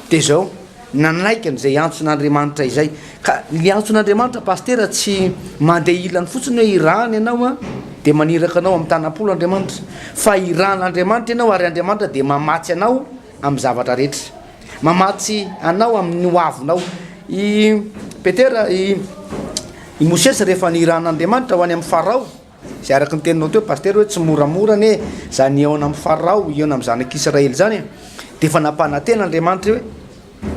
Dia izao, nanaiky an'izay antson'Andriamanitra izay. Ka ny antson'Andriamanitra Pasitera tsy mandeha ilany fotsiny hoe irahana ianao an, dia maniraka anao amin'ny tanam-polo Andriamanitra. Fa irahan'Andriamanitra ianao ary Andriamanitra dia mamatsy anao amin'ny zavatra rehetra. Mamatsy anao amin'ny ho avinao. I Petera, i i Mosesy rehefa nirahan'Andriamanitra ho any amin'ny Farao, Izay araka ny teninao teo Pasitera hoe tsy moramora anie izany hihaona amin'i Farao, hihaona amin'ny zanak'Israely izany e. Dia efa nampanantena Andriamanitra hoe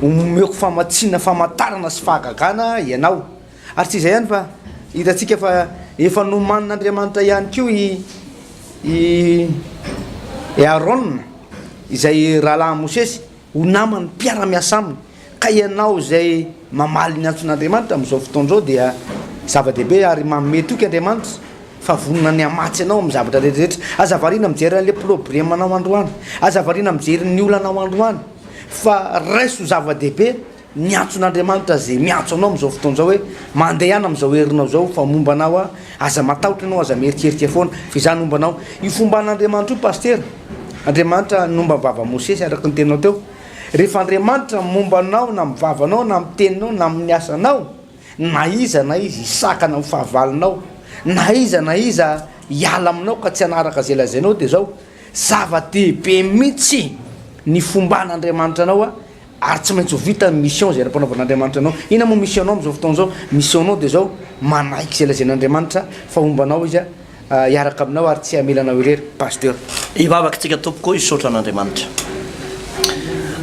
omeko famatsiana famantarana sy fahagagana ianao. Ary tsy izay ihany fa hitantsika fa efa nomanin'Andriamanitra ihany koa i i i Arona izay rahalahin'i Mosesy ho namany mpiara-miasa aminy. Ka ianao izay mamaly ny antson'Andriamanitra amin'izao fotoana izao dia zava-dehibe ary manome toky Andriamanitra fa vonona ny hamatsy anao amin'ny zavatra rehetra rehetra. Aza variana mijery an'ilay problemanao androany. Aza variana mijery ny olanao androany fa raiso ho zava-dehibe ny antson'Andriamanitra izay miantso anao amin'izao fotoana izao hoe mandehana amin'izao herinao izao fa momba anao aho. Aza matahotra ianao, aza mieritreritra foana fa izaho no homba anao. Io fomban'Andriamanitra io Pasitera, Andriamanitra nomba ny vavan'i Mosesy araka ny teninao teo. Rehefa Andriamanitra momba anao na amin'ny vavanao na amin'ny teninao na amin'ny asanao, na iza na iza hisakana ho fahavalonao, na iza na iza hiala aminao ka tsy hanaraka izay lazainao dia izao, zava-dehibe mihitsy ny fomban'Andriamanitra anao ary tsy maintsy ho vita ny mission izay nampanaovan'Andriamanitra anao. Inona moa mission-nao amin'izao fotoana izao? Mission-nao dia izao, manaiky izay lazain'Andriamanitra fa homba anao Izy hiaraka aminao ary tsy hamela anao irery. Pasteur. Hivavaka tsika tompoko hisaotra an'Andriamanitra.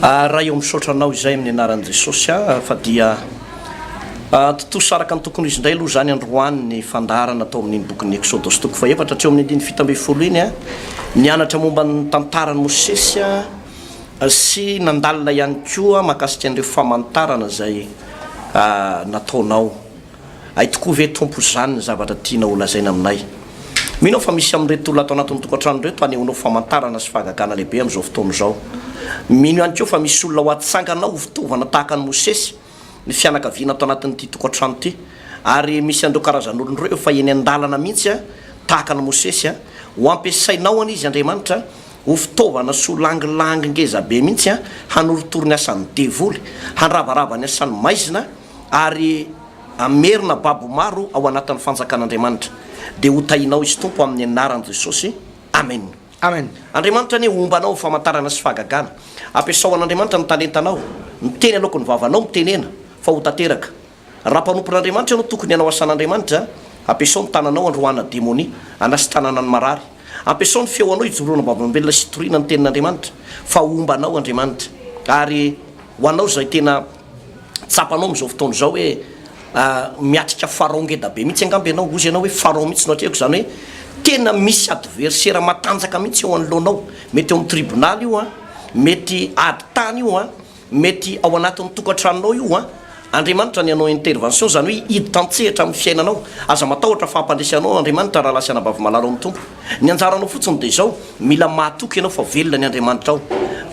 Ray ô misaotra anao izay amin'ny anaran'i Jesosy a fa dia tontosa araka ny tokony ho izy indray aloha izany androany ny fandaharana tao amin'iny bokin'ny Eksodosy toko fahefatra hatreo amin'ny andininy 17 iny a nianatra momba ny tantaran'i Mosesy a sy nandalina ihany koa mahakasika an'ireo famantarana izay nataonao. Hay tokoa ve Tompo izany ny zavatra tianao ho lazaina aminay? Mino aho fa misy amin'ireto olona ato anatin'ny tokantrano ireto hanehoanao famantarana sy fahagagana lehibe amin'izao fotoana izao. Mino ihany koa fa misy olona ho atsanganao ho fitaovana tahaka an'i Mosesy ny fianakaviana ato anatin'ity tokantrano ity. Ary misy an'ireo karazan'olona ireo efa eny an-dalana mihitsy tahaka an'i Mosesy. Ho ampiasainao anie izy Andriamanitra ho fitaovana sy ho langilangy ngeza be mihitsy hanorotoro ny asan'ny devoly, handravarava ny asan'ny maizina ary hamerina babo maro ao anatin'ny fanjakan'Andriamanitra. Dia ho tahinao izy Tompo amin'ny anaran'i Jesosy. Amen. Amen. Andriamanitra anie homba anao amin'ny famantarana sy fahagagana. Ampiasao an'Andriamanitra ny talentanao. Miteny aloaky ny vavanao, mitenena fa ho tanteraka. Raha mpanompon'Andriamanitra ianao tokony hanao asan'Andriamanitra, ampiasao ny tananao handroahana demonia, hanasitranana ny marary. Ampiasao ny feonao hijoroana vavolombelona sy hitoriana ny tenin'Andriamanitra fa homba anao Andriamanitra. Ary ho anao izay tena tsapanao amin'izao fotoana izao hoe miatrika pharaon ngeda be mihitsy angamba ianao, hozy ianao hoe pharaon mihitsy no atrehiko, izany hoe tena misy adversaire matanjaka mihitsy eo anoloanao, mety eo amin'ny tribonaly io an, mety ady tany io an, Mety ao anatin'ny tokantranonao io an! Andriamanitra ny hanao intervention, izany hoe hiditra an-tsehatra amin'ny fiainanao. Aza matahotra fa hampandresy anao Andriamanitra rahalahy sy anabavy malala ao amin'ny Tompo. Ny anjaranao fotsiny dia izao, mila mahatoky ianao fa velona ny Andriamanitrao.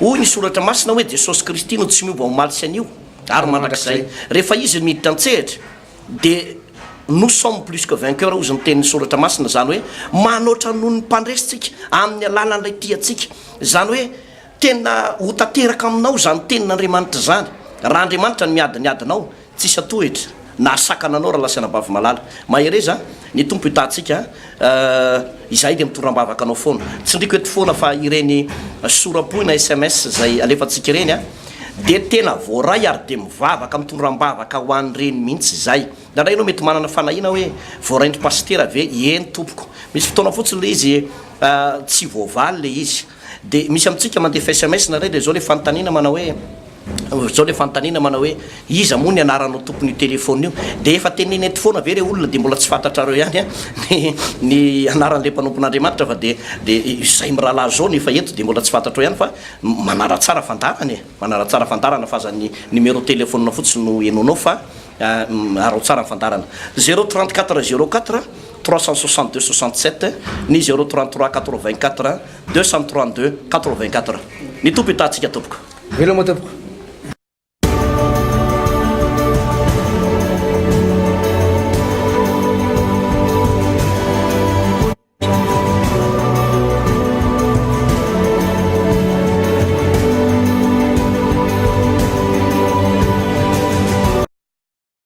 Hoy ny Soratra Masina hoe Jesosy Kristy no tsy miova omaly sy anio ary mandrakizay. Rehefa Izy no miditra an-tsehatra dia nous sommes plus que vainqueurs hozy ny tenin'ny Soratra Masina, izany hoe manoatra noho ny mpandresy tsika amin'ny alalan'ilay tia antsika. Izany hoe Tena ho tanteraka aminao izany tenin'Andriamanitra izany, raha Andriamanitra no miady ny adinao, tsisy atohitra na hasakana anao rahalahy sy anabavy malala. Mahereza, ny Tompo hitaha antsika, izahay dia mitondra am-bavaka anao foana. Tsindriko eto foana fa ireny sora-pohy na sms izay alefantsika ireny dia tena voaray ary dia mivavaka mitondra am-bavaka ho an'ireny mihitsy izay. Indraindray ianao mety manana fanahiana hoe voarain-dry pasitera ve? Eny tompoko. Misy fotoana fotsiny ilay izy tsy voavaly ilay izy. Dia misy amintsika mandefa sms nareo dia zao le fanontaniana manao hoe zao le fanontaniana manao hoe iza moa ny anaranao tompon'io téléphone io? Dia efa teneno eto foana ve re olona dia mbola tsy fantatrareo ihany ny ny anaran'ilay mpanompon'Andriamanitra fa dia dia izay mirahalahy zao no efa eto dia mbola tsy fantatrao ihany fa manaratsara fandaharana e! Manaratsara fandaharana fa aza ny numéro téléphone fotsiny no henoinao fa Araho tsara ny fandaharana. Zéro 34 04 362 67 ny zéro 33 84 232 84. Ny Tompo hitaha antsika tompoko. Veloma tompoko.